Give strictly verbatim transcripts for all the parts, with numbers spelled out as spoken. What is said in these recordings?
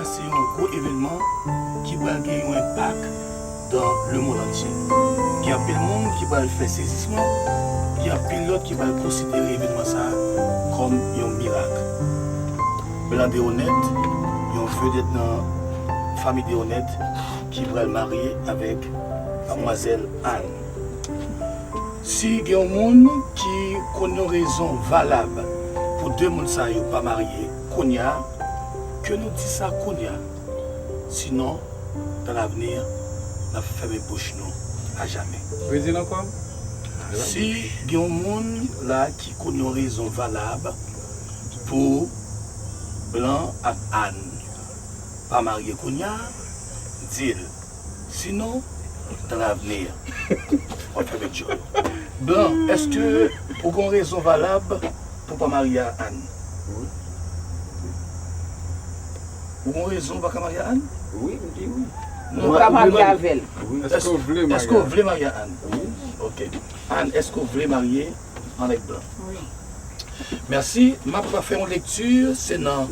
Se yon gwo evènman ki pral gen yon enpak dans le monde entier. Gen anpil moun ki pral fè sezisman, gen anpil lòt ki pral konsidere evènman sa a kòm yon mirak. Blan Deronette, yon vedèt nan fanmi Deronette, ki pral marye avèk madmwazèl Anne. Si gen yon moun ki konn yon rezon valab pou de moun sa yo pa marye kounye a, ke nou di sa kounye a. Sinon, dans l'avenir, n ap fèmen bouch nou ajamè. Redil ankò. Si gen yon moun la ki konn yon rezon valab pou Blan ak Anne pa marye kounye a, di l. Sinon, dans l'avenir, w ap fèmen djòl ou. Blan, èske ou gen yon rezon valab pou w pa marye a Anne? Wi. Ou gen yon rezon ou pa ka marye a Anne? Wi, m di wi. Non, ou ka marye avè l. Wi. Èske w vle marye a Anne? Wi. Ok. Anne, èske w vle marye avèk Blan? Wi. Mèsi. M ap fè yon lekti, se nan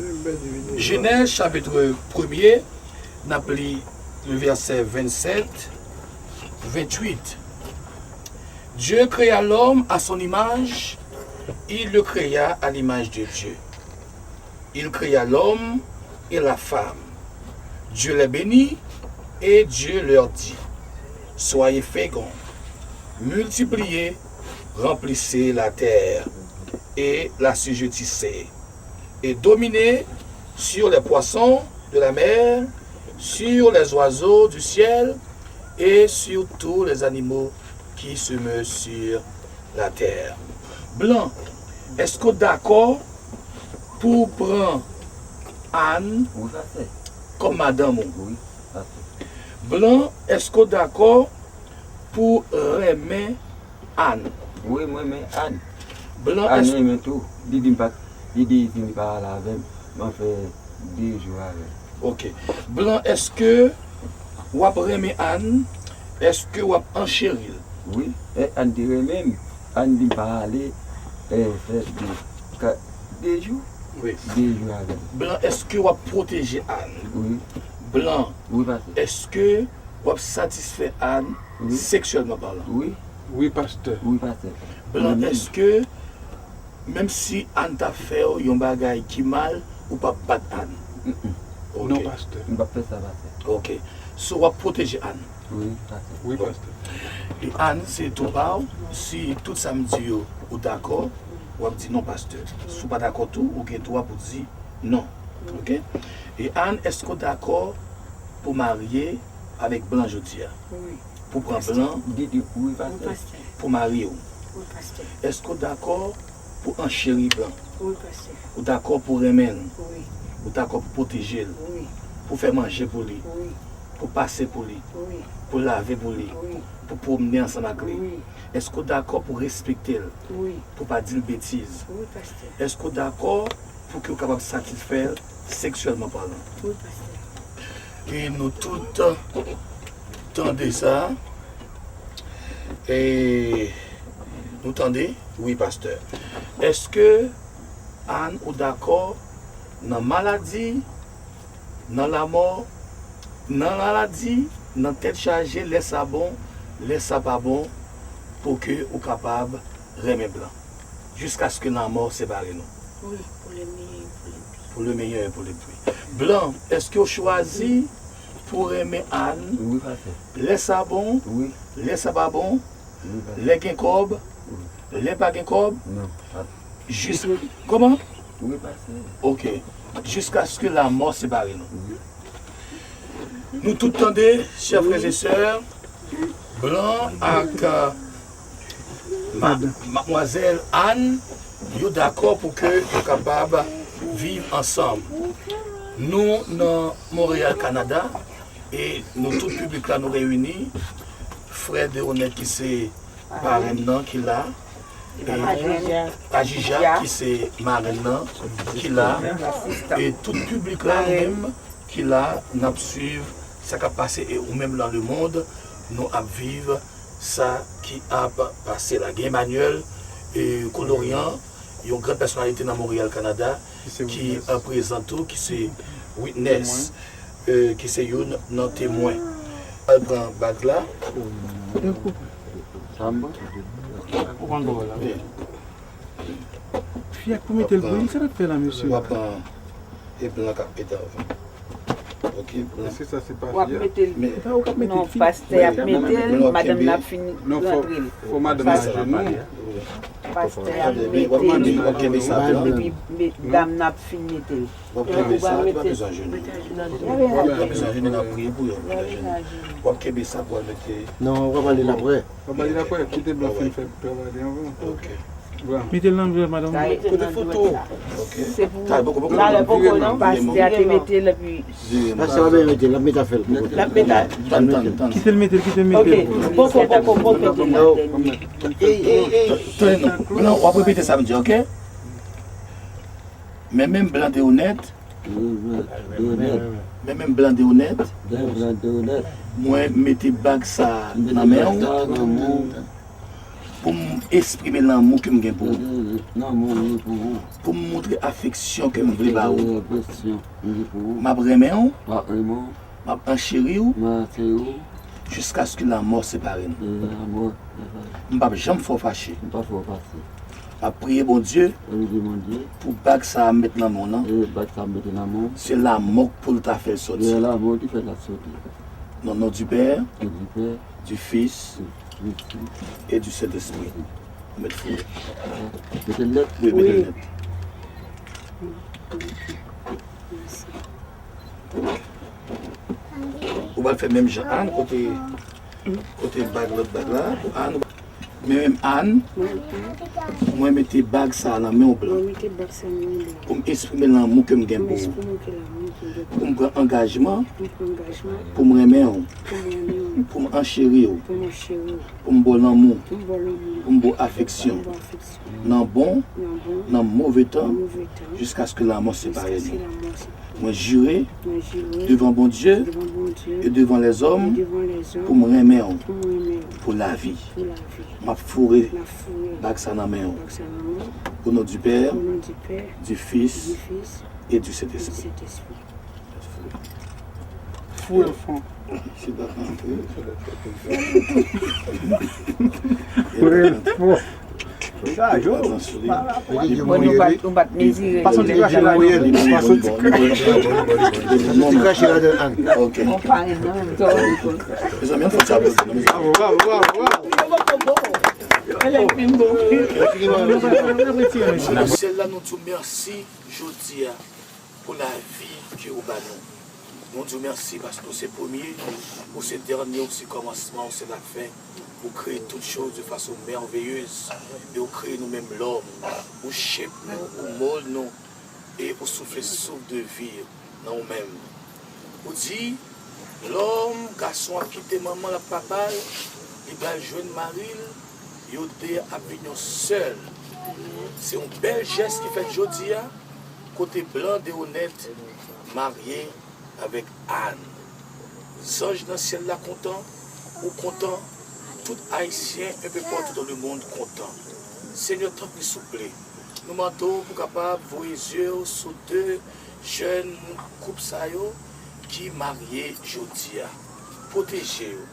Jenèz chapit premye, n ap li le vèsè vennsenk, venntuit. Dieu créa l'homme à son image, il le créa à l'image de Dieu. Il créa l'homme et la femme. Dieu les bénit et Dieu leur dit, soyez féconds, multipliez, remplissez la terre et l'assujettissez, et dominez sur les poissons de la mer, sur les oiseaux du ciel et sur tous les animaux qui se meut sur la terre. Blan, èske w dakò pou w pran Anne kòm madanm ou? Blan, èske w dakò pou w renmen Anne? Wi, m renmen Anne. Blan, Anne renmen tou. Li di m pa, li di li pa ale avè m. M ap fè de jou avè l. Ok. Blan, èske w ap renmen Anne? Èske w ap ancheri l? Wi, e, Anne te renmen m. Anne di m pa ale, e, fè de, ka, de jou. Wi. De jou avè l. Blan, èske w ap pwoteje Anne? Wi. Blan, wi, pastè. Èske w ap satisfè Anne seksyèlman palan? Wi. Wi, pastè. Wi, pastè. Blan, èske menm si Anne ta fè w yon bagay ki mal, ou p ap bat Anne? Non, pastè. M p ap fè sa, pastè. Ok. So, w ap pwoteje Anne? Wi, pastè. Wi, pastè. E Anne, se tou pa w. Si tout sa m di yo, ou dakò, w ap di non, pastè. Si w pa dakò tou, ou gen dwa pou di non. Ok? E Anne, èske w dakò pou w marye avèk Blan jodi a? Wi. Pou pran Blan pou mari w? Wi, pastè. Èske w dakò pou ancheri Blan? Wi, pastè. Ou dakò pou renmen l? Wi. Ou dakò pou pwoteje l? Wi. Pou fè manje pou li? Wi. Pou pase pou li? Wi. Pou lave pou li? Wi. Pou pwomne ansanm ak li? Wi. Èske w dakò pou respekte l? Wi. Pou pa di l betiz? Wi, pastè. Èske w dakò pou ke w kapab satisfè l seksyèlman palan? Wi, pastè. E nou tout tande sa. E nou tande? Wi, pastè. Èske Anne, ou dakò nan maladi, nan lanmò, nan maladi, nan tèt chaje, lè sa bon, lè sa pa bon, pou ke ou kapab renmen Blan, jiskaske lanmò separe nou? Wi, pou le meyè e pou le pi. Pou le meyè e pou le pi. Blan, èske w chwazi pou renmen Anne? Wi, pastè. Lè sa bon, wi, lè sa pa bon, wi, pastè, lè gen kòb, wi, lè pa gen kòb, non, pastè, jis, kòman? Wi, pastè. Ok. Jiskaske lanmò separe nou. Wi. Nou tout tande, chè frè e sè, Blan ak, euh, ma-, madmwazèl Anne, yo dakò pou ke yo kapab viv ansanm. Nou nan Monreyal, Kanada, e nou tout piblik la nou reyini. Frè Deronette ki se parenn nan ki la, e Ajija ki se marenn nan ki la, e tout piblik la menm ki la, n ap swiv sa k ap pase, e ou menm nan lemonn, nou ap viv sa ki ap pase la. Gen Emmanuel, e, Colorian, yon gran pèsonalite nan Monreyal, Kanada, ki, e, prezan tou, ki se Witness, euh, ki se youn nan temwen. Al pran bag la. Ou konn bagay la. Fi a pou mete l pou li, sa l ap fè la, mesye? W ap pran e blan k ap mete avè. Ok, blan. Èske sa se pa fi a? W ap mete l. Men, e pa ou k ap mete l, non, fi. Pastè ap mete l, madanm nan ap fin rantre l. Fò madanm nan ajenou. Pastè ap mete l, epi dam nan ap fin mete l. W ap kenbe sa, li pa bezwen ajenou. Li pa bezwen ajenou, n ap priye pou yo, pou l ajenou. W ap kenbe sa pou al mete. Non, w ap ale l apre. W ap ale l apre, kite blan fin fè travay li anvan. Ok. Blan. Mete l nan dwèt, madanm. Kote foto? Ok. Se pou talè poko, poko, non? Pastè a te mete l, epi pastè a pa mete l, l ap mete afè l. L ap mete. Tann, tann, tann. Kite l mete l, kite l mete l. Ok. Poko, poko, poko. Ey, ey, ey. Tande non. Blan, w ap repete sa m di, ok? Men menm blan de onèt. Men menm blan de onèt. Mwen mete bag sa nan men w pou m eksprime lanmou ke m gen pou ou. Pou m montre afeksyon ke m vle ba ou. M ap renmen w. M ap ancheri w. M ap ancheri w. Jiskaske lanmò separe nou. E lanmò separe. M p ap janm fè w fache. M p ap fè w fache. M ap priye Bondye. M ap priye Bondye. Pou bag sa a m met nan men w lan. E bag sa a m mete nan men w. Se lanmò k pou l ta fè l soti. Se lanmò ki fè l ta soti. Nan non du Père, non du Père, du Fils, du Fils, et du Saint-Esprit. Mete foure. Mete l nèt. Wi, mete l nèt. Ou pral fè menm jan Ann, kote, kote bag, lòt bag la, pou Ann. Men menm Ann, mwen mete bag sa a nan men w, blan. Mwen mete bag sa a nan men w, blan. Pou m eksprime lanmou ke m gen pou ou. Pou m eksprime ke lanmou ke m gen pou ou. Pou m pran angajman. Pou m pran angajman. Pou m renmen w. Pou m renmen w. Pou m ancheri w. Pou m ancheri w. Pou m ba w lanmou. Pou m ba w lanmou. Pou m ba w afeksyon. Pou m ba w afeksyon. Nan bon, nan bon, nan move tan, nan move tan, jiskaske lanmò separe nou. Jiskaske lanmò separe nou. Mwen jire, mwen jire, devan Bondye, devan Bondye, e devan lèzòm, e devan lèzòm, pou m renmen w, pou m renmen w, pou lavi. Pou lavi. M ap foure, m ap foure, bag sa nan men w. Bag sa nan men w. Au nom du Père, au nom du Père, du Fils, du Fils, et du Saint-Esprit. Et du Saint-Esprit. Foure l fon. Foure l fon. Bon, nou pa t, nou pa t mezire. Pase yon ti krache ladan l. Pase yon ti krache ladan l, Ann. Ok. Mezanmi, ann fè ti aplodi. Bravo, bravo, bravo, bravo. Nan syèl la, nou di w mèsi jodi a pou lavi ke ou ba nou. Nou di w mèsi paske ou se premye, ou se dènye, ou se kòmansman, ou se lafen. Ou kreye tout choz de fason mèveyez. E ou kreye nou menm lòm. Ou shep nou, ou mold nou, e ou soufle souf de vi nan ou menm. Ou di, lòm, gason ap kite manman l ak papa l, li pral jwenn mari l, yo de ap vin yon sèl. Se yon bèl jès ki fèt jodi a, kote blan de onèt marye avèk Ann. Zanj nan syèl la kontan, ou kontan, tout Ayisyen enpe patou dans le monde kontan. Senyè, tanpri, souple, nou mande w pou kapab voye zye w sou de jèn koup sa yo ki marye jodi a. Pwoteje yo,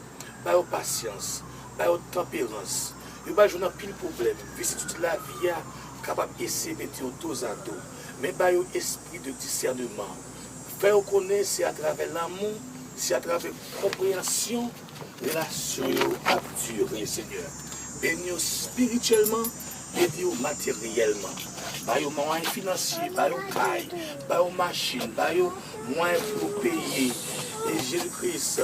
ba yo pasyans, ba yo tanperans. Yo pral jwenn anpil pwoblèm, vicisitude lavi a kapab eseye mete yo dozado, men ba yo espri de disèneman. Fè yo konnen se atravè lanmou, se atravè konpreyansyon, relasyon yo ap dire, Senyè. Beni yo espirityèlman, beni yo materyèlman. Ba yo mwayen finansye, ba yo kay, ba yo machin, ba yo mwayen pou yo peye. E Jezi Kris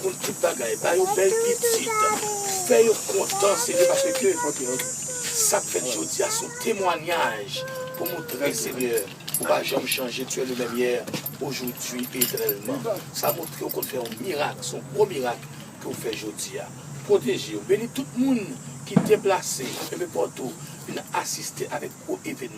konn tout bagay, ba yo bèl pitit. Fè yo kontan, Senyè, paske sa k fèt jodi a se yon temwayaj pou montre, Senyè, ou pa janm chanje, tu es le même hier, aujourd'hui et éternellement. Sa montre ou konn fè yon mirak, se yon gwo mirak ke w fè jodi a. Pwoteje yo. Beni tout moun ki deplase, enpe patou, vin asiste avèk gwo evènman.